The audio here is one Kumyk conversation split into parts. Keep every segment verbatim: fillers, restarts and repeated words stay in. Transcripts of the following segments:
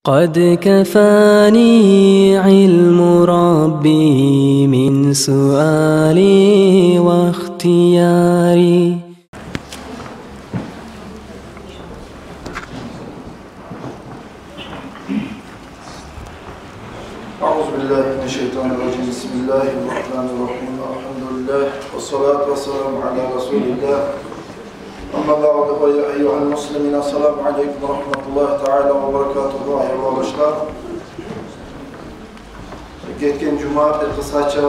قد كفاني علم ربي من سؤالي واختياري. أعوذ بالله من الشيطان الرجيم. بسم الله الرحمن الرحيم. الحمد لله والصلاة والسلام على رسول الله. أما بعد، فيا أيها المسلمين، السلام عليكم ورحمة الله تعالى وبركاته. Аявлу къардашлар, гетген жума бир къысгъача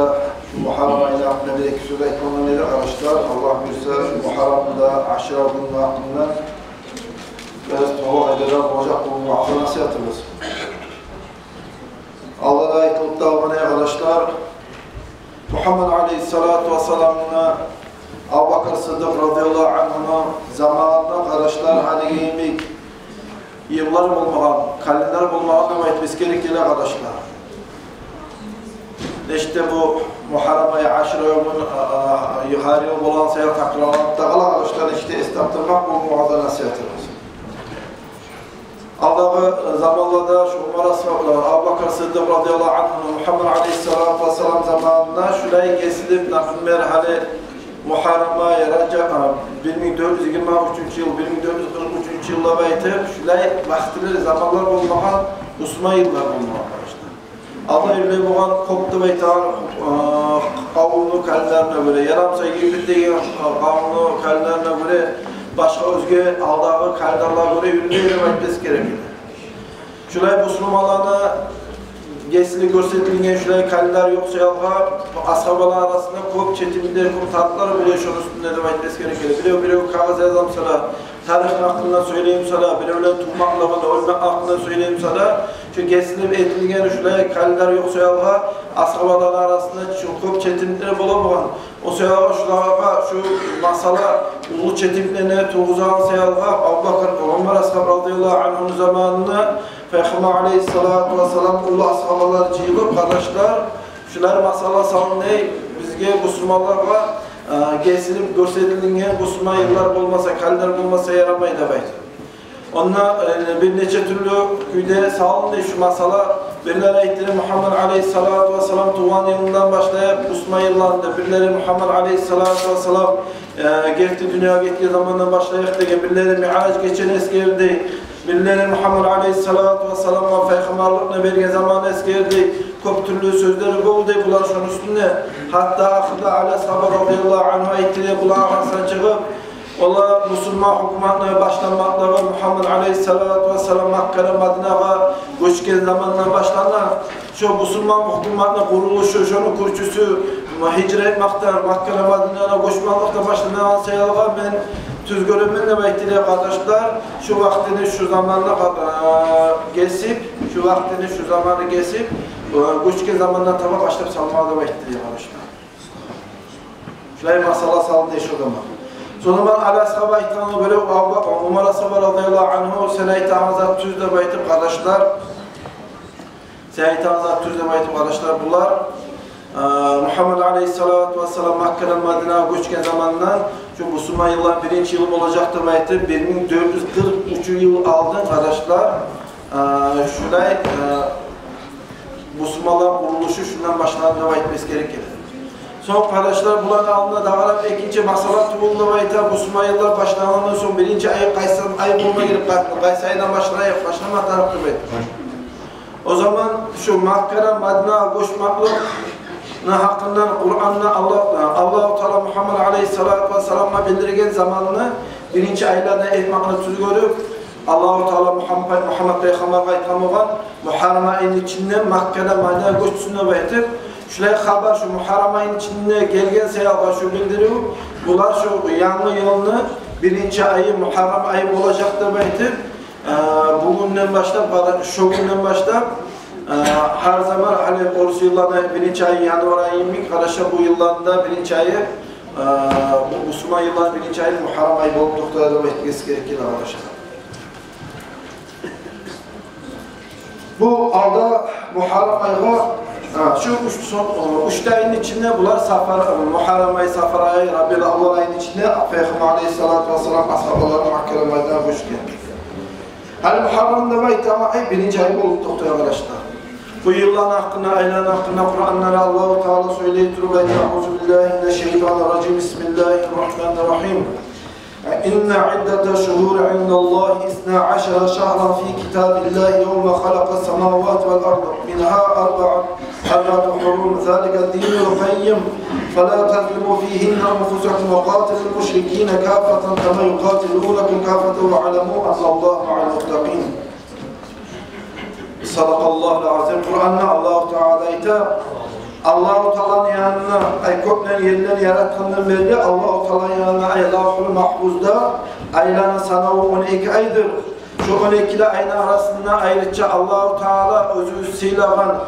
шу Мугьаррам айны гьакъында бир-эки сёз айтгъан эдик, къардашлар. Аллагь буюрса, Мугьаррамны да Ашура гюнню гьакъында бираз толу къайдада болажакъ бу ваъза-насигьатыбыз. Алда да айтылып да къалгъан эди, къардашлар. Мугьаммад алейгьиссалату вассаламны, Абубакр Сыддыкъ радияллагьу ангьуну заманында, къардашлар, гьалиги йимик йыллар болмагъан, календарь болмагъан деп айтмагъа герек геле, къардашлар. Нечик де бу Мугьаррам ай, Ашура гюн, а, а, гьар йыл болагъан саялы такрарланып да къала, къардашлар, нечик де эс тапдырмакъ бу ваъза-насигьатыбыз. Алдагъы заманларда шу Умар асгьаб, Абубакр Сыддыкъ радияллагьу ангьу, Мугьаммад алейгьиссалату вассалам заманында шулай гесилип, например, гьали Мугьаррам ай, Ражаб, а, бир минг дёрт юз йигирма уьчюнчю йыл, бир минг дёрт юз къыркъ уьчюнчю йыл деп айтып, шулай вакътилер, заманлар болмагъан, бусурман йыллар болмагъан, къардашлар. Алда юрюлей болгъан кёп деп айтагъан, э, къавумну календарына гёре, ярамаса Египет деген, э, къавумну календарына гёре, башгъа оьзге алдагъы календарлагъа гёре юрюлей деп айтмагъа герек эди. Шулай бусурманланы гесилип гёрсетилген шулай календарь ёкъ саялгъа, асгьабалар арасында кёп четимликлер, кёп тартылар болуй шону уьстюнде деп айтмагъа герек эди. Бирев-бирев кагъыз яза буса да, тарихни гьакъында сёйлей буса да, биревлени тувмакълыгъын, оьлмек гьакъында сёйлей буса да, шу гесилип этилген шулай календарь ёкъ саялгъа, асгьабалар арасында шу кёп четимликлер бола болгъан. О саялгъа шулагъа, шу масъала уллу четимликлени тургъузагъан саялгъа, Абубакр, Умар асгьаб радияллагьу ангьуну заманында Пайхаммар алейгьиссалату вассалам уллу асгьабалар жыйылып, къардашлар, шулар масъала салынды, бизге, бусурманлагъа, э, гесилип гёрсетилинген бусурман йыллар болмаса, календарь болмаса ярамай деп айтып. Онда, э, бир нече тюрлю кюйде салынды шу масъала. Бирлери айтды, Мугьаммад алейгьиссалату вассалам тувгъан йылындан башлап бусурман йыллар деп, бирлери Мугьаммад алейгьиссалату вассалам, э, герти дюньягъа гетген замандан башлап деген, бирлери Миъраж гечени эсгерди. Бирлери Мугьаммад алейгьиссалату вассаламгъа пайхаммарлыкъны берген заманны эсгерди. Кёп тюрлю сёзлер болду булар шону уьстюнде. Гьатта ахырда Али асгьаба радияллагьу ангьу айтды булар арасындан чыгъып, олар бусурман гьукуматны башланмакълыгъы, Мугьаммад алейгьиссалату вассалам Маккадан Мадинагъа гёчген замандан башлана. Шо бусурман гьукуматны къурулушу, шону кюрчюсю, гьижра этмакъдан, Маккадан Мадинагъа гёчмакълыкъдан башланагъан саялгъа мен тюз гёремен деп айтды, къардашлар. Шу вакътини шу заманына, э, гесип, шу вакътини шу заманы гесип, э, гёчген замандан таба башлап салмагъа деп айтды, къардашлар. Шулай масъала салынды шо заман. Шо заман Али асгьаба айтгъангъа гёре, Абу Бакр, Умар асгьаба радияллагьу ангьу, сен айтагъан зат тюз деп айтып, къардашлар. Сен айтагъан зат тюз деп айтып, къардашлар, булар, э, Мугьаммад алейгьиссалату вассалам Маккадан Мадинагъа гёчген замандан, шу бусурман йылланы биринчи йылы болажакъ деп айтып, бир минг дёрт юз къыркъ уьч йыл алдын, къардашлар, э, шулай, э, бусурманланы къурулушу шундан башланды деп айтмагъа герек эди. Сонг, къардашлар, буланы алдында дагъы да экинчи масъала тувулду деп айта, бусурман йыллар башлангъандан сонг биринчи ай къайсы ай болма герек, къайсы айдан башланайыкъ, башлама тарыкъ деп айта. О заман шу Маккадан Мадинагъа гёчмакълыкъны гьакъындан Къуранда Аллагь, Аллагьу Таала Мугьаммад алейгьиссалату вассаламгъа билдирген заманны биринчи айлардан этмакъны тюз гёрюп, Аллагьу Таала Мугьаммад, Мугьаммад пайхаммаргъа айтгъан болгъан, Мугьаррам айны ичинде Маккадан Мадинагъа гёчсюн деп айтып, шулай хабар, шу Мугьаррам айны ичинде гелген саялгъа шу билдирив, булар шу янгы йылны биринчи айы Мугьаррам айы болажакъ деп айтып, э, бугюнден башлап, бара-, шо гюнден башлап, э, гьар заман, гьали орус йылланы биринчи айы январь айы йимик, къардашлар, бу йылланы да биринчи айы, э, бу бусурман йылланы биринчи айы Мугьаррам айы болуп токътады деп айтмагъа герек эди, къардашлар. Бу алда Мугьаррам айгъа, а, шу уьч, сон, уьч де айны ичинде булар Сафар, Мугьаррам ай, Сафар ай, Рабиул аввал айны ичинде Пайхаммар алейгьиссалату вассалам асгьабалары Маккадан Мадинагъа гёчген. Гьали Мугьаррам деп айтагъан ай биринчи ай болуп токътай, къардашлар. Бу йылланы гьакъында, айланы гьакъында Къуранда Аллагьу Таала сёйлей туруп айта: «Аузу биллагьи минаш шайтанир ражим. Бисмиллагьир рагьманир рагьим. Инна иддаташ шугьури индаллагьи исна ашара шагьран фи китабиллагьи явма халакъас самавати вал арда. Мингьа арбаатун гьурум. Заликад динул къаййим. Фала тазлиму фигьинна анфусакум ва къатилул мушрикина каффатан кама юкъатилунакум каффатан ва аламу анналлагьа маал муттакъин». Садакъаллагьул азим. Къуранда Аллагьу Таала айта, Аллагьу Тааланы янына, ай, кёклени, ерлени яратгъандан берли Аллагьу Тааланы янына, ай, Лавгьул Магьфузда айланы санаву он эки айдыр. Шо он эки де айны арасында айрыча Аллагьу Таала оьзю сыйлагъан,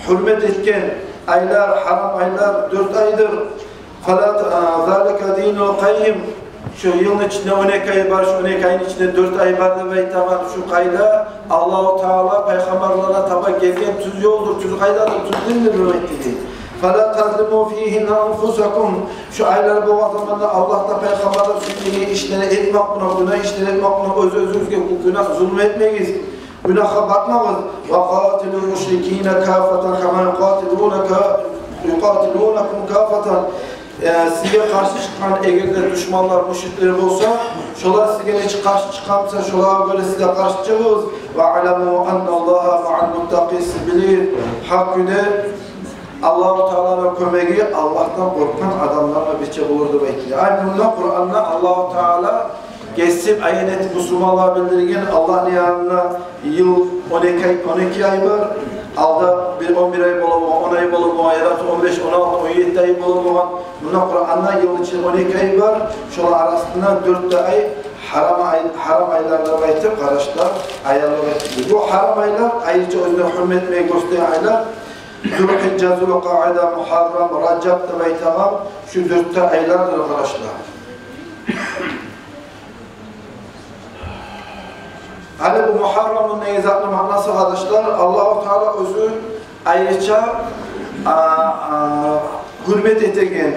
гьюрмет этген айлар, гьарам айлар дёрт айдыр. Фала, а, залика динул къаййим. Шо йылны ичинде он эки ай бар, шо он эки айны ичинде дёрт ай бар деп айтагъан шо къайда Аллагьу Таала пайхаммарларына таба гелген тюз ёлдур, тюз къайдадыр, тюз диндир деп айтды дей. Фала тазлиму фигьинна анфусакум. Шо айлар болгъан заманда Аллагь да, пайхаммар да сюймеген ишлени этмакъ булан, гюнагь ишлени этмакъ булан оьз-оьзюгюзге гюнагь, зулму этмегиз. Гюнагьгъа батмагъыз. Ва къатилул мушрикина каффатан кама юкъатилунака, юкъатилунакум каффатан. Э, сизге къаршы чыкъгъан, эгер де душманлар, мушриклер болса, шолар сизге нечик къаршы чыкъгъан буса, шолагъа гёре сиз де къаршы чыгъыгъыз. Ва аламу анналлагьа маал муттакъин. Сиз билигиз, гьакъ кюйде Аллагьу Тааланы кёмеги Аллагьдан къоркъгъан адамлар булан бирче болур деп айтды. Ай, мунда Къуранда Аллагьу Таала гесип, аян этип, бусурманлагъа билдирген, Аллагьны янында йыл он эки ай, он эки ай бар. Алда бир он бир ай бола болгъан, он ай бола болгъан, яда он беш, он алты, он етти ай бола болгъан. Мунда Къуранда йылны ичинде он эки ай бар. Шолар арасында дёрт де ай гьарам ай, гьарам айлар деп айтып, къардашлар, аянлыкъ этди. Бу гьарам айлар, айрыча оьзюне гьюрмет этмеге гёрсетеген айлар Зулгьижжа, Зулкъаъда, Мугьаррам, Ражаб деп айтагъан шу дёрт де айлардыр, къардашлар. Гьали бу Мугьаррамны не затны маънасы, къардашлар? Аллагьу Таала оьзю айрыча, а, а, гьюрмет этеген,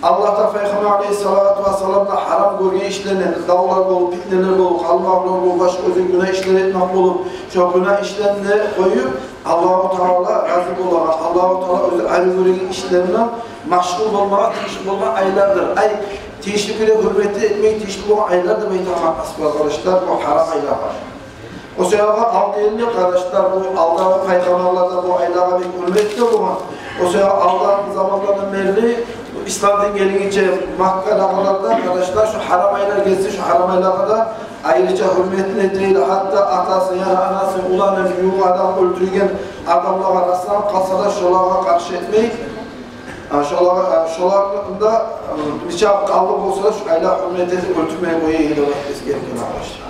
Аллагь да, Пайхаммар алейгьиссалату вассалам да гьарам гёрген ишлени, давлар болуп, питнелер болуп, къалмагълар болуп, башгъа оьзге гюнагь ишлер этмек болуп, шо гюнагь ишлени де къоюп, Аллагьу Таала рази болагъан, Аллагьу Таала оьзю ари гёреген ишлерине машгъул болмагъа тийишли болгъан айлардыр. Ай, тийишли кюйде гьюрмет этмеге тийишли болгъан айлар деп айтагъан маънасы бар, къардашлар, бу гьарам айлар бар. О саялгъа алда эрли, къардашлар, бу алдагъы пайхаммарлар да бу айлагъа бек гьюрмет этген болгъан. О саялгъа алдагъы заманлардан берли, бу ислам дин гелгинче Маккадагъылар да, къардашлар, шу гьарам айлар гелсе, шу гьарам айлагъа да айрыча гьюрметин этейлер. Гьатта атасын, яда анасын, уланын, ювукъ адам оьлтюрген адамлагъа расланып къалса да, шолагъа къаршы этмей, а, шолагъа, а, шоланы да, м, нечакъы къаллы болса да, шу айлагъа гьюрмет этип оьлтюрмей къоя эди деп эсгерген, къардашлар.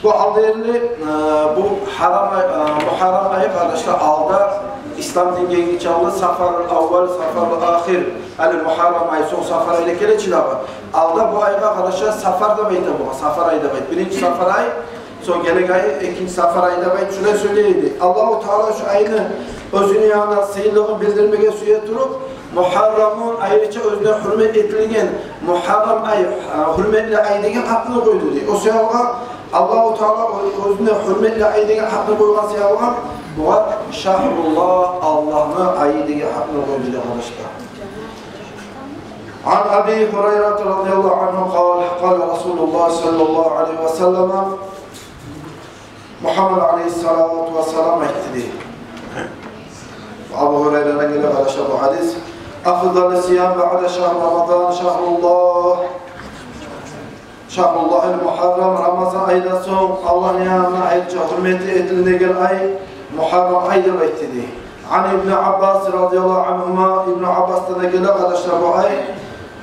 Бу алда эрли, э, бу гьарам ай, э, бу гьарам ай, къардашлар, алда ислам дин гелгинче алда Сафарул аввал, Сафарул ахир, гьали Мугьаррам ай, сонг Сафар ай деп геле чи дагъы. Алда бу айгъа, къардашлар, Сафар деп айта болгъан, Сафар ай деп айта. Биринчи Сафар ай, сонг гелеген ай, экинчи Сафар ай деп айта, шулай сёйлей эди. Аллагьу Таала шу айны оьзюню янына сыйлылыгъын билдирмеге сюе туруп, Мугьаррамны айрыча оьзюне гьюрмет этилген, Мугьаррам ай, э, гьюрметли ай деген атны къойду дей. О саялгъа Аллагьу Таала оь-, оьзюне гьюрметли ай деген атны къойгъан саялгъа, бугъар Шагьруллагь, Аллагьны айы деген атны къойду дей, къардашлар. Ан Аби Гьурайрата радияллагьу ангьу къала, къала Расулуллагь саллаллагьу алайгьи ва саллама, Мугьаммад алайгьиссалату вассалам айтды дей. Абу Гьурайрадан геле, къардашлар, бу гьадис. Афдалу сиям баъда шагьри Рамадан шагьруллагь. Шагьруллагьил Мугьаррам, Рамазан айдан сонг Аллагьны янына айрыча гьюрмети этилинеген ай Мугьаррам ай деп айтды дей. Ан Ибни Аббас радияллагьу ангьума, Ибни Аббасдан да геле, къардашлар, бу ай.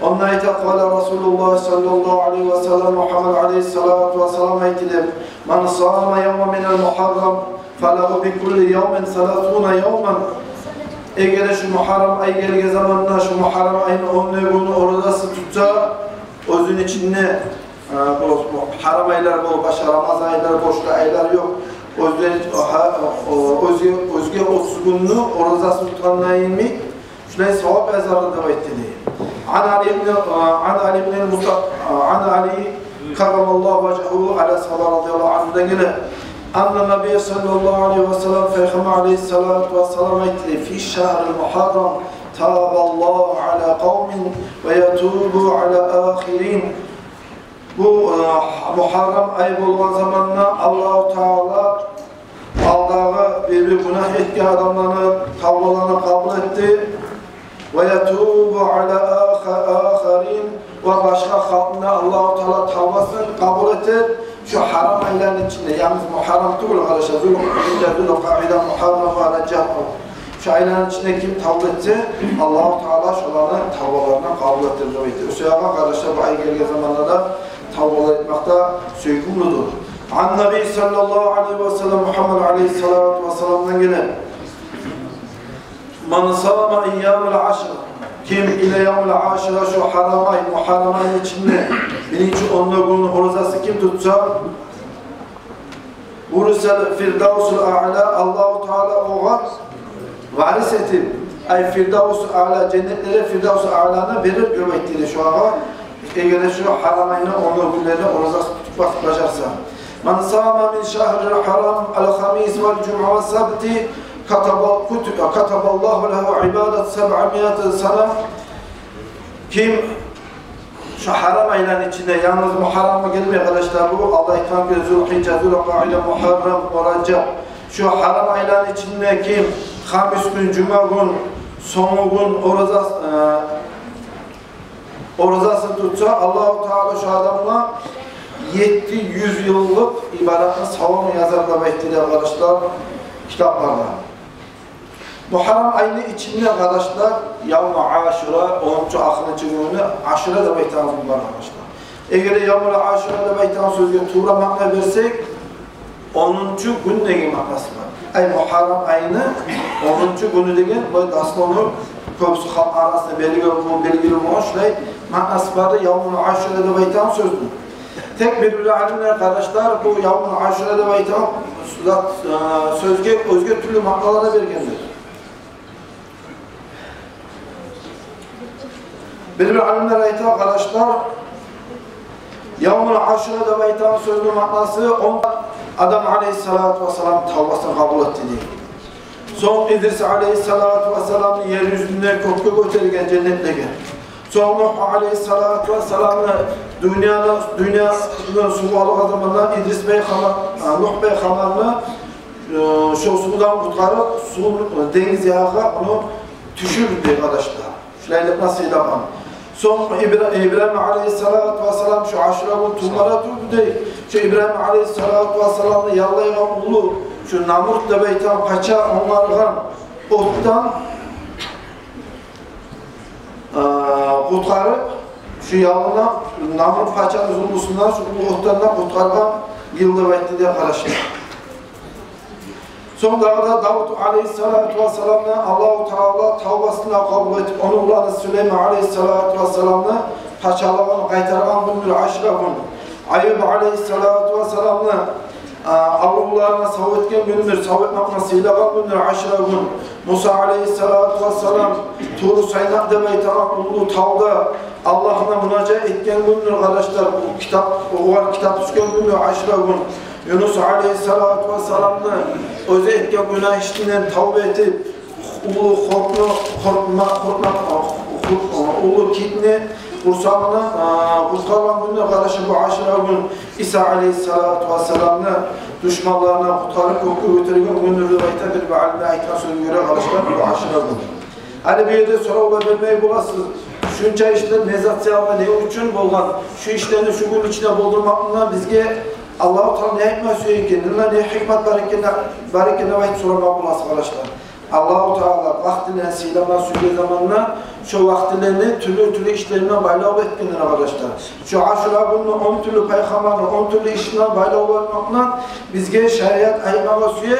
Онда айта, къала Расулуллагь саллаллагьу алайгьи ва саллам, Мугьаммад алайгьиссалату вассалам айтды дей: «Ман сама явман минал Мугьаррам, фалагьу бикулли явмин саласуна явман». Эгер де шу Мугьаррам ай гелген заманда, шу Мугьаррам айны он да гюню оразасын тутса, оьзюню ичинде, э, бу, бу гьарам айлар болуп, башгъа Рамазан айлар, башгъа айлар ёкъ. Оьзлери, гьа, о, оьзге, оьзге отуз гюнню оразасын тутгъандай йимик, шулай савап язылар деп айтды дей. Ан Али ибн, э, ан Али ибн Мута-, э, ан Али كرم الله وجهه, Али асгьаба радияллагьу ангьудан геле. أن النبي صلى الله عليه وسلم, Пайхаммар алайгьиссалату вассалам айтды: في شهر المحرم تاب الله على قوم ويتوب على آخرين. Бу, э, Мугьаррам ай болгъан заманда Аллагьу Таала алдагъы бир-бир гюнагь этген адамланы тавбаларын къабул этди. ويتوب على آخ-, آخرين, ва башгъа халкъны Аллагьу Таала тавбасын къабул этер. Шу гьарам айланы ичинде, янгыз Мугьаррам тюгюл, къардашлар, Зулгьижжа, Зулкъаида, Мугьаррам ва Ражаб. Шу айланы ичинде ким тавба этсе, Аллагьу Таала шоланы тавбаларын къабул этер деп айта. Шо саялы, къардашлар, бу ай гелген заманда да тавбалар этмек де сюйкюмлюдюр. عن النبي صلى الله عليه وسلم, Мугьаммад алайгьиссалату вассаламдан геле: من صام أيام العشر, ким إلى يوم عاشوراء, шу гьарам ай, Мугьаррам айны ичинде биринчи он дёрт гюнню оразасын ким тутса, ورث الفردوس الأعلى, Аллагьу Таала огъар варис этип, ай, Фирдавсул Аъла, женнетлеге Фирдавсул Аъланы берир деп айтды шогъар, эгер де шу гьарам айны он дёрт гюнлерин оразасын тутуп бажарса. من صام من شهر الحرام الخميس والجمعة والسبت كتب، كتب الله له عبادة سبعمائة سنة. Ким шу гьарам айланы ичинде, янгыз Мугьаррамгъа гелмей, къардашлар, бу алда айтгъан гюн Зулгьижжа, Зулкъаида, Мугьаррам ва Ражаб. Шу гьарам айланы ичинде ким хамис гюн, жума гюн, сонгу гюн ораза, э, оразасын тутса, Аллагьу Таала шу адамгъа етти юз йыллыкъ ибадатны савабын язар деп айтды, къардашлар, китапларда. Мугьаррам айны ичинде, къардашлар, явму Ашура, онунчу, ахырынчы гюнюне Ашура деп айтагъан гюн бар, къардашлар. Эгер де явму Ашура деп айтагъан сёзге тувра маъна берсек, онунчу гюн деген маънасы бар. Ай, Мугьаррам айны онунчу гюню деген, бу дословно кёбюсю халкъ арасында белгили болгъан, белгили болгъан шулай маънасы бар да, явму Ашура деп айтагъан сёзню. Тек бир-бир алимлер, къардашлар, бу явму Ашура деп айтагъан зат, э, сёзге оьзге тюрлю маъналар да бергендир. Бир-бир алимлер айта, къардашлар, явму Ашура деп айтагъан сёзню маънасы, онда Адам алайгьиссалату вассалам тавбасын къабул этди дей. Сонг Идрис алайгьиссалату вассаламны ер юзюнден кёкге гётерген женнетлеге. Сонг Нугь алайгьиссалату вассаламны дюньяны, дюньяны сув алгъан заманда Идрис пайхаммар, а, Нугь пайхаммарны, э, шо сувдан къутгъарып, сув, э, денгиз ягъагъа ону тюшюрдю, къардашлар. Шулайлыкъ насип этген. Сонг Ибра-, Ибрагьим алайгьиссалату вассалам шу Ашура гюн тувмара турду дей. Шу Ибрагьим алайгьиссалату вассаламны яллайгъан уллу, шу Намрут деп айтагъан пача онгаргъан отдан а, къутгъарып, шу явмуна, Намрут пачаны зулмусундан, шу уллу отдан да къутгъаргъан йыл деп айтды дей, къардашлар. Сонг дагъы да Давут алайгьиссалату вассаламны Аллагьу Таала тавбасын къабул этип, ону уланы Сулейман алайгьиссалату вассаламны пачалыгъын къайтаргъан гюндюр Ашура гюн. Аюб алайгьиссалату вассаламны, а, аврувларына сав этген гюндюр, сав этмекни сыйлагъан гюндюр Ашура гюн. Муса алайгьиссалату вассалам Туру Сайна деп айтагъан уллу тавда Аллагьына мунажат этген гюндюр, къардашлар. Бу китап, огъар китап тюшген гюндюр Ашура гюн. Юнус алайгьиссалату вассаламны оьзю этген гюнагь ишинден тавба этип, уллу къуртну, къуртма, къуртма, къурт-, уллу китни къурсагъындан, а, къутгъаргъан гюндюр, къардашлар, бу Ашура гюн. Иса алайгьиссалату вассаламны душманларындан къутгъарып, кёкге гётерген гюндюр деп айта, бир-бир алимлер айтгъан сёзге гёре, къардашлар, бу Ашура гюн. Гьали бу ерде соравлар бермеге боласыз. Шунча ишлер не зат саялы, не учун болгъан? Шу ишлени шу гюн ичинде болдурмакъ булан бизге Аллагьу Таала не айтма сюе экен, не, не гьикмат бар экен, бар экен деп айтып сорамакъ боласыз, къардашлар. Аллагьу Таала вакътилени сыйлама сюйген заманда, шо вакътилени тюрлю-тюрлю ишлер булан байлавлу этгендир, къардашлар. Шо Ашура гюнню он тюрлю пайхаммарны он тюрлю иши булан байлавлу этмек булан бизге шариат айтмагъа сюе,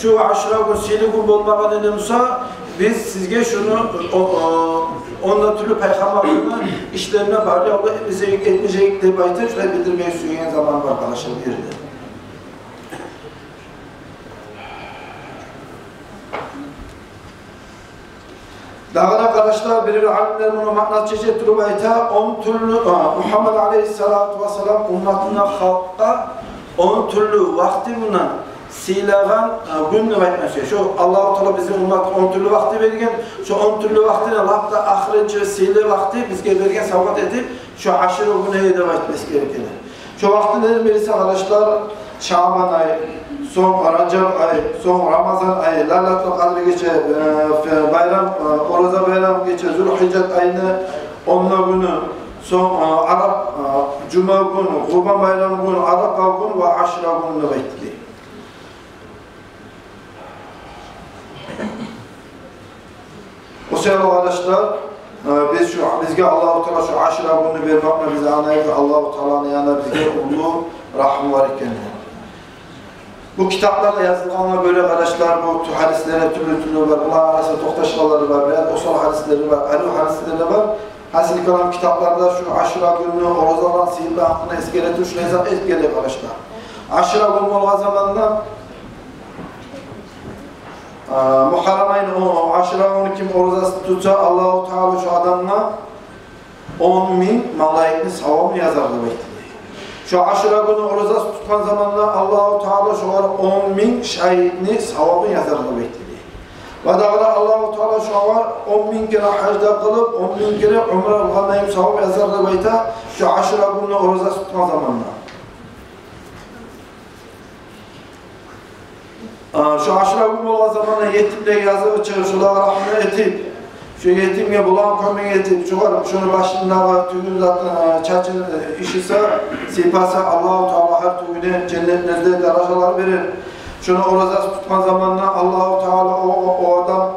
шо Ашура гюн сыйлы гюн болмагъан эди буса, биз сизге шуну, о, о, он да тюрлю пайхаммарланы ишлерине байлавлу этмежек, этмежек деп айтып, шулай билдирмеге сюйген заман бар, къардашлар, бу ерде. Дагъы да, къардашлар, бир-бир алимлер муну маънасын чече туруп айта, он тюрлю, а, Мугьаммад алейгьиссалату вассалам умматына, халкъгъа он тюрлю вакъти булан сыйлагъан, а, гюн деп айтмакъ. Шо Аллагьу Таала бизин умматгъа он тюрлю вакъти берген, шо он тюрлю вакътини лап да ахырынчы сыйлы вакъти бизге берген савгъат этип, шо Ашура гюню деп айтмасы герек эди. Шо вакътилерден бириси, къардашлар, Шаъбан ай, сонг Ражаб ай, сонг Рамазан ай, Лайлатул Къадр гече, э, байрам, э, ораза байрам гече, Зулгьижжат айны онну гюню, сонг, э, Арап, э, жума гюн, Къурбан байрам гюн, Арапа гюн ва Ашура гюн деп айтды. О саялы, къардашлар, э, биз шу, бизге Аллагьу Таала шу Ашура гюнню бермекни биз англайбыз, Аллагьу Тааланы янында бизге уллу рагьму бар экенни. Бу китапларда язылгъангъа гёре, къардашлар, бу тю-, гьадислер тюрлю-тюрлю бар. Буланы арасында токъташгъанлары бар, бираз осал гьадислери бар, арив гьадислери бар. Гьасили калам, китапларда шу Ашура гюнню оразаланы сыйлы гьакъында эсгере туруп, шулай зат эсгере, къардашлар. Ашура гюн болгъан заманда, а, Мугьаррам айны о, Ашура гюнню ким оразасын тутса, Аллагьу Таала шу адамгъа он минг малайикни савабын язар деп айтды. Шу Ашура гюнню оразасын тутгъан заманда Аллагьу Таала шогъар он минг шагьитни савабын язар деп айтды. Ва дагъы да Аллагьу Таала шогъар он минг керен гьаж да къылып, он минг керен умра къылгъандай савап язар деп айта, шу Ашура гюнню оразасын тутгъан заманда. А, шу Ашура гюн болгъан заманда етимлеге языгъы чыгъып, шолагъа рагьму этип, шу етимге булан кёмек этип, шогъар шону башындагъы тюгюл затын, а, чачын, э, ышыса, сыйпаса, Аллагьу Таала гьар тюгюне женнетлерде даражалар берер. Шону оразасын тутгъан заманда Аллагьу Таала о, о, о адам,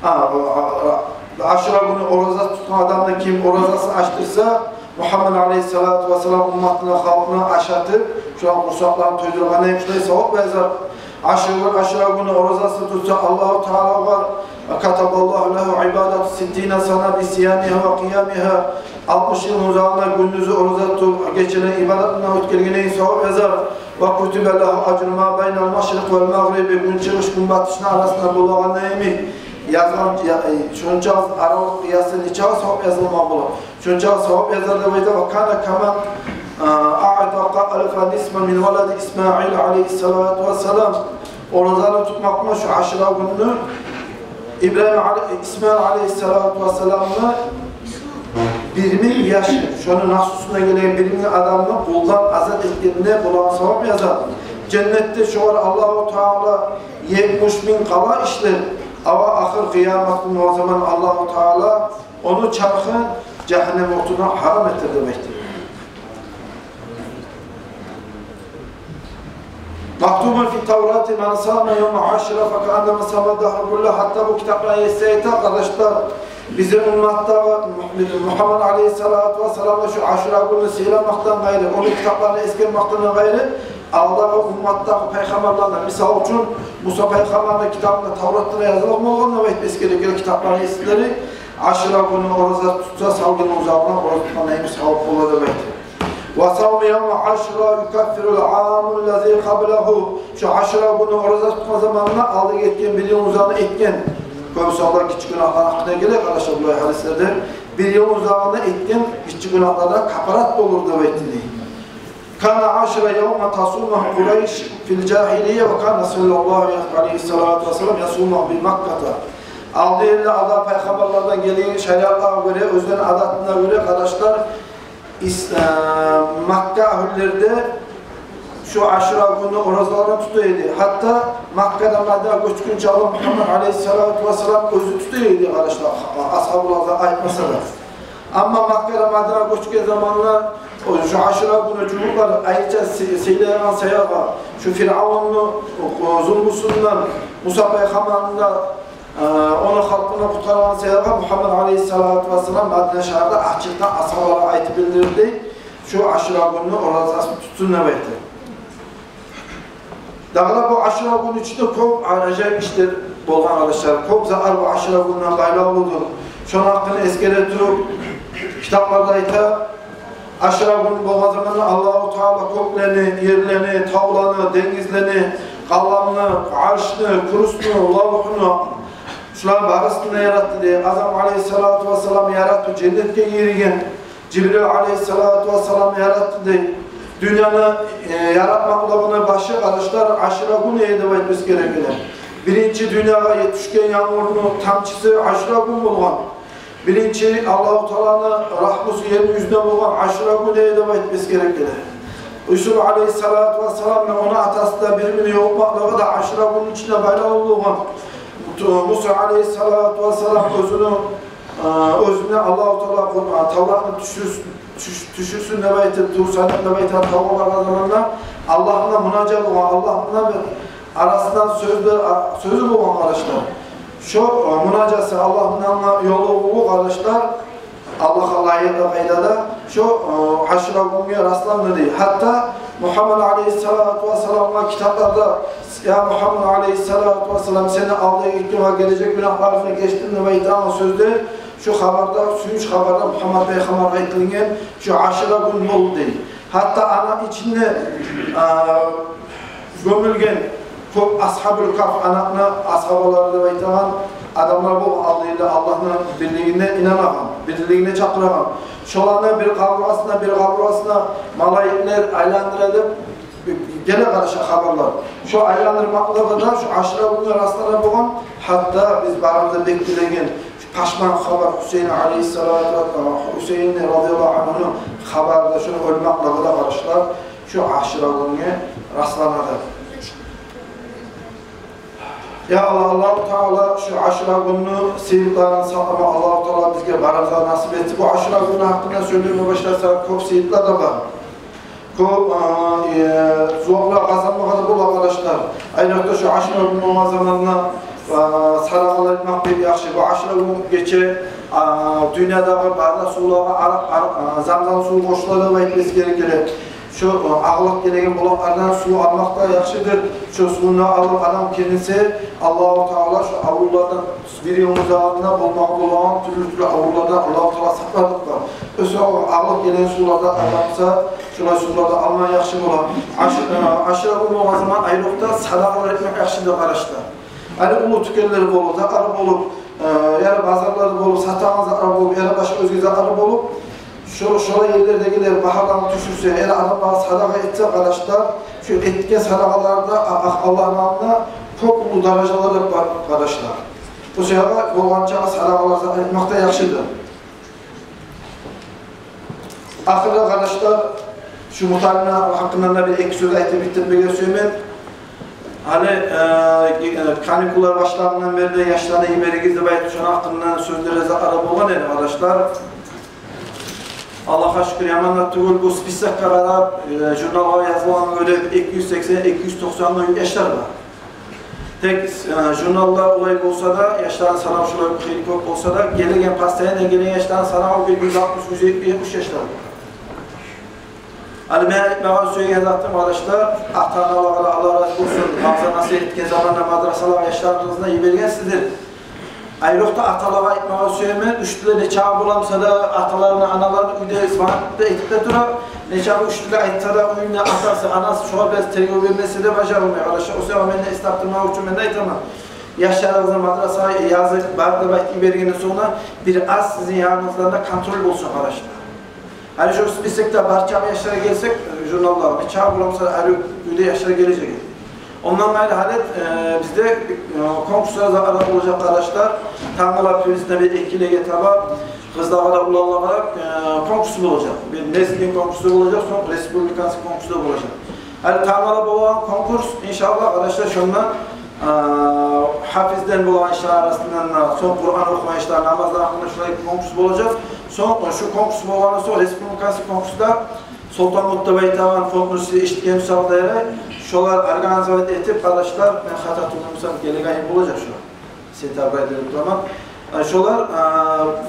а, о, а, а, Ашура гюнню оразасын тутгъан адамны ким оразасын ачдырса, Мугьаммад алейгьиссалату вассалам умматына, халкъына ашатып, шоланы къурсакъларын тойдургъандай шулай савап язар. Ашура, Ашура гюнню оразасын тутса, Аллагьу Таала огъар, كتب الله له عبادة ستين سنة بصيامها وقيامها, алтмыш йылны узагъына гюндюзю ораза тутуп, гечени ибадатына оьтгергендей савап язар. وكتب له أجر ما بين المشرق والمغرب, гюнчыгъыш, гюнбатышны арасында болагъандай йимик язгъан, я, э, шонча аралыкъ къыясы нечакъы савап язылмагъа бола, шонча савап язар деп айта. وكان كمن, а, أعتق ألفا نصفا من ولد إسماعيل عليه الصلاة والسلام. Оразаны тутмакъ булан шу Ашура гюнню Ибрагьим алей-, Исмаил алейгьиссалату вассаламны бир минг яшын, шону наслусундан гелген бир минг адамны къулдан азат этгенине болагъан савап язар. Женнетде шогъар Аллагьу Таала етмиш минг къала ишлер, ава ахыр къыямат гюн болгъан заман Аллагьу Таала ону чархын жагьаннем отундан гьарам этер деп айтды. مكتوب في التوراة من صام يوم عاشوراء فكأنما صام الدهر كله. Гьатта бу китапланы еси айта, къардашлар, бизин умматдагъы Мугьаммад алейгьиссалату вассалам да шу Ашура гюнню сыйламакъдан къайры, ону китапларында эсгермекден къайры, алдагъы умматдагъы пайхаммарлардан, мисал учун, Муса пайхаммарны китабында, Тавратда да язылгъан болгъан деп айтып эсгере геле китапланы есилери, Ашура гюнню ораза тутса, сав йылны узагъына ораза тутгъандай йимик савап бола деп айтып. وصوم يوم عاشوراء يكفر العام الذي قبله. Шу Ашура гюнню ораза тутгъан заманында алда гетген бир йылны узагъына этген, кёбюсю алда гиччи гюнагьлар гьакъында геле, къардашлар, булай гьадислерде, бир йылны узагъына этген гиччи гюнагьлардан капарат болур деп айтды дей. كان عاشوراء يوما تصومه قريش في الجاهلية وكان رسول الله عليه الصلاة والسلام يصومه بمكة. Алда эрлер, алда пайхаммарлардан гелген шариатлагъа гёре, оьзлени адатына гёре, къардашлар, ис-, э, Макка агьлюлер де шу Ашура гюнню оразаларын тута эди. Гьатта Маккадан Мадинагъа гёчгюнче алда Мугьаммад алейгьиссалату вассалам оьзю тута эди, къардашлар, асгьабалар айтмаса да. Амма Маккадан Мадинагъа гёчген заманда, о, шу Ашура гюнню жугьутлар айрыча сый-, сыйлайгъан саялы, шу Фиръавнну, о, зулмусундан Муса пайхаммарны да, э, ону халкъын да къутгъаргъан саялы, Мугьаммад алейгьиссалату вассалам Мадина шагьарда ачыкъдан асгьабалагъа айтып билдирди, шу Ашура гюнню оразасын тутсун деп айтды. Дагъы да бу Ашура гюнню ичинде кёп ажайып ишлер болгъан, къардашлар. Кёп затлар бу Ашура гюнню булан байлавлудур. Шону гьакъында эсгере туруп, китапларда айта, Ашура гюнню болгъан заманда Аллагьу Таала кёклени, ерлени, тавланы, денгизлени, къаламны, аршны, курсну, лавгьну, Шулар барысын да яратды дей. Адам алейгьиссалату вассалам яратды, женнетге гирген. Жибрил алейгьиссалату вассалам яратды дей. Дюньяны, э, яратмакълыгъыны башы, къардашлар, Ашура гюн эди деп айтмагъа герек эди. Биринчи дюньягъа етишген янгурну тамчысы Ашура гюн болгъан. Биринчи Аллагьу Тааланы рагьмусу ер юзюне болгъан Ашура гюн эди деп айтмагъа герек эди. Юсуп алейгьиссалату вассалам да, ону атасы да бир-бирине ёлукъмакълыгъы да Ашура гюнню ичине байлавлу болгъан. Ту-, Муса алейгьиссалату вассалам оьзюню, э, оьзюне Аллагьу Таала Къур-, э, Тавратны тюшюр-, тюш-, тюшюрсюн деп айтып, Тур Сайны деп айтагъан тавгъа баргъан заманда Аллагьына мунажат болгъан, Аллагьына бир арасындан сёзлер, а, сёзю болгъан, къардашлар. Шо, э, мунажаты, Аллагьына ёлугъуву, къардашлар, Аллагьгъа лайыкъ къайдада шо, э, Ашура гюнге расланды дей. Гьатта Мугьаммад алейгьиссалату вассаламгъа китапларда: «Я Мугьаммад алейгьиссалату вассалам, сени алдагъы гетген ва гележек гюнагьларынгны гечдим» деп айтагъан сёзлер, шо хабарда, сююнч хабарда Мугьаммад пайхаммаргъа айтылгъан шо Ашура гюн болду дей. Гьатта аны ичинде, э, гёмюлген кёп асгьабул кагьф, анакъны асгьабалары деп айтагъан адамлар болгъан, алда йылда Аллагьны бирлигине инанагъан, бирлигине чакъырагъан. Шоланы бир къабургъасына, бир къабургъасына малайиклер айландыра деп геле, къардашлар, хабарлар. Шо айландырмакълыгъы да шо Ашура гюнге раслана болгъан. Гьатта биз барыбыз да бек тилеген шо пашман хабар, Гьусейин алейгьиссалату ва, Гьусейин радияллагьу ангьуну хабары да, шону оьлмакълыгъы да, къардашлар, шо Ашура гюнге расланады. Я Аллагь, Аллагьу Таала шо Ашура гюнню сыйлыкъларын сакълама Аллагьу Таала бизге барыбызгъа насип этсин. Бу Ашура гюнню гьакъында сёйлеме башласакъ, кёп сыйлыкълар да бар. Кёп, э, э, зуваплагъа къазанмагъа да бола, къардашлар. Айрокъда шо Ашура гюн болгъан заманда, э, садакъалар этмек бек яхшы. Бу Ашура гюн гече, э, дюньядагъы бары да сувлагъа ар-, ар-, э, замзам сув къошула деп айтмагъа герек геле. Шо, э, агъылып гелеген булакълардан сув алмакъ да яхшыдыр. Шо сувну алып адам киринсе, Аллагьу Таала шо аврулардан, бир йылны узагъында болмагъа болагъан тюрлю-тюрлю аврулардан Аллагьу Таала сакълар. Оьзю агъылып гелеген сувлардан адам алса, шолай сувлардан алмагъан яхшы бола. Аш-, э, Ашура гюн болгъан заман айрокъда садакъалар этмек яхшыдыр, къардашлар. Гьали уллу тюкенлер болуп, затлар болуп, э, яда базарлар болуп, сатагъан затлар болуп, яда башгъа оьзге затлар болуп, шо-, шолай ерлердегилер багьаларын тюшюрсе, яда адамлагъа садакъа этсе, къардашлар, шо этген садакъаларда, а-, а-, Аллагьны алдында кёп уллу даражалар да бар, къардашлар. Бу саялы болгъанча садакъалар этмек де яхшыдыр. Ахырда, къардашлар, шо муталимлени гьакъындан да бир-эки сёз айтып битдирмеге сюемен. Гьали, э, э, каникуллар башлагъандан берли яшланы йиберигиз деп айтып, шону гьакъындан сёзлер де затлар болгъан эди, къардашлар. Аллагьгъа шюкюр, яман да тюгюл, бу списокгъа къарап, э, журналгъа язылгъангъа гёре эки юз сексен, эки юз токъсан да ювукъ яшлар бар. Тек, э, журналда олай болса да, яшланы санаву шолай бир хыйлы кёп болса да, гелеген, постоянно гелеген яшланы санаву бир юз алтмыш, юз етмиш, етмиш яшлар бар. Гьали мен айтмагъа сюеген затым, къардашлар, ата-аналагъа да Аллагь рази болсун, магъза насигьат этген заманда мадрасалагъа яшларыгъызны йибергенсиздир. Айрокъда аталагъа айтмагъа сюемен, уьстюнде нечакъы боламса да, аталарына, аналарына уьйде звонок да этип де тура. Нечакъы уьстюнде айтса да, уьюнде атасы, анасы шогъар бираз тергев бермесе де бажарылмай, къардашлар. О себепден мен де эс тапдырмакъ учун мен де айтаман. Яшларыгъызны мадрасагъа язып, бар деп айтып йибергенден сонг да, бир аз сизин яныныздан да контроль болсун, къардашлар. Гьали шо списокда барча яшлар гелсек, э, журналда, нечакъы боламса, гьали уьйде яшлар гележек. Ондан къайры, гьали, э, бизде, э, конкурслар да болажакъ, къардашлар. Тангала приблизительно бир-эки йылгъа таба къызлагъа да, уланлагъа да, э, конкурс болажакъ. Бир Мезгин конкурсу болажакъ, сонг республиканский конкурс да болажакъ. Гьали тангала болагъан конкурс, иншааллагь, къардашлар, шонда, э, гьафизлер болагъан яшланы арасындан да, сонг Къуран охуйгъан яшланы, намазлар гьакъында шолай конкурс болажакъ. Сонг, э, шо конкурс болгъандан сонг республиканский конкурс да Солтанмут деп айтагъан фонд, сиз эшитген бусагъыз да ярай, шолар организовать этип, къардашлар, мен хата тюгюл бусам, гелеген ай болажакъ шо. Сентябрь ай деп турман. Э, шолар,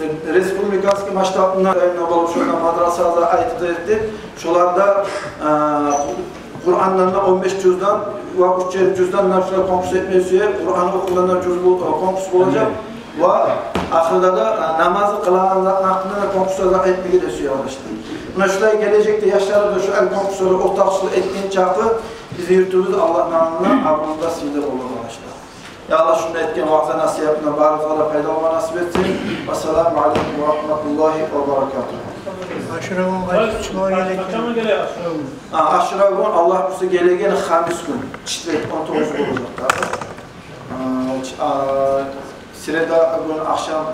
э, республиканский масштабында болуп, шонда мадрасагъа айтып да этип, шоларда, э, Къурандан да он беш жуздан ва уьч ярым жуздан да шолар конкурс этмеге сюе, Къуран охугъандан жуз бол-, э, конкурс болажакъ. Ва ахырда да, э, намазы къылагъан затны гьакъында да конкурс да этмеге де сюе, къардашлар. Муна шулай гележекде яшлар да шулай конкурсларда ортакъчылыкъ этген чакъы, бизин юртубуз Аллагьны алдында абурлу да, сыйлы болур, къардашлар. Я Аллагь, шунда этген ваъза-насигьатындан барыбызгъа да пайдаланма насип этсин. Вассаламу алейкум ва рагьматуллагьи ва баракатугь. Ашура гюн къайсы чыгъар герек? Къачан геле Ашура гюн? А, Ашура гюн, Аллагь буюрса, гелеген хамис гюн, четверг, он тогъузу болажакъ дагъы. А, ч-, а, среда гюн ахшам,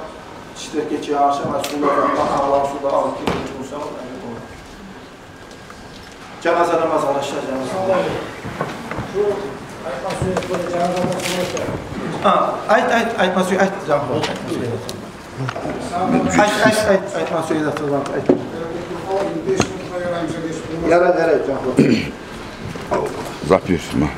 четверг гече ахшам, а, сувлар, а, Аллагь сувда алып гелген чыгъса, Жаназа намаз, къардашлар, жаназа намаз. Шу айтма сюеген жаназа намаз. А, айт, айт, айтма сюе, айт, жаназа. Айт, айт, айт, айтма сюеген зат бар, айт. Ярай, ярай, жаназа. Записывай.